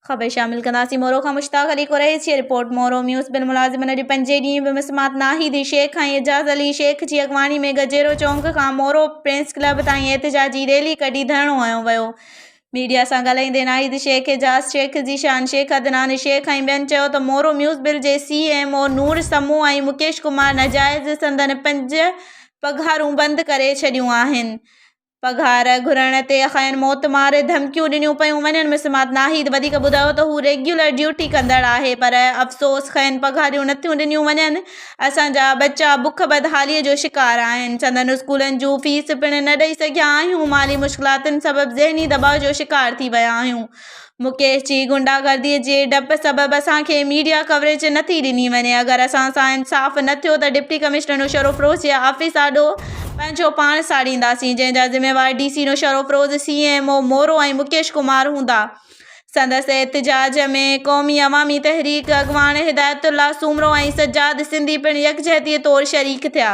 خبر شامل ڪنداسين مورو کان مشتاق علي قريشي رپورٽ مورو ميونسپل ملازمن اڄ پنجين ڏينهن به مسمات ناهيد شيخ ۽ اعجاز علي شيخ جي اڳواڻي ۾ گجيرو چونڪ کان مورو پريس ڪلب تائين احتجاجي ريلي ڪڍي ڌرڻو هنيو ويو ميڊيا سان ڳالهائيندي ناهيد شيخ اعجاز شيخ ذيشان شيخ عدنان شيخ ۽ ٻين چيو ته مورو ميونسپل جي C M O Noor Samoon ۽ Mukesh Kumar ناجائز سندن پنج پگهارون بند ڪري ڇڏيون آهن پگهار گهرڻ تي کين موت مار ڌمڪيون ڏنيون پيون وڃن. مسمات ناهيد وڌيڪ ٻڌايو ته هو ريگيولر ڊيوٽي ڪندڙ آهي پر افسوس کين پگهاريون نٿيون ڏنيون وڃن، اسان جا ٻچا بک بدحالي جو شڪار آهن، سندن اسڪولن جون فيس پڻ نه ڏئي سگهيا آهيون، مالي مشڪلاتن سبب ذهني دٻاء جو شڪار ٿي ويا آهيون. مڪيش جي غنڊاگردي جي ڊپ سبب اسان کي ميڊيا ڪوريج نٿي ڏني وڃي، اگر اسان سان انصاف نه ٿيو ته ڊپٽي ڪمشنر نوشهروفيروز جي آفيس آڏو پنهنجو پاڻ ساڙينداسين، جنهن جا ذميوار D C Naushahro Feroze, C M O Moro ۽ Mukesh Kumar هوندا. سندس احتجاج ۾ قومي عوامي تحريڪ اڳواڻ هدايت الله سومرو ۽ سجاد سنڌي پڻ يڪجهتي طور شريڪ ٿيا.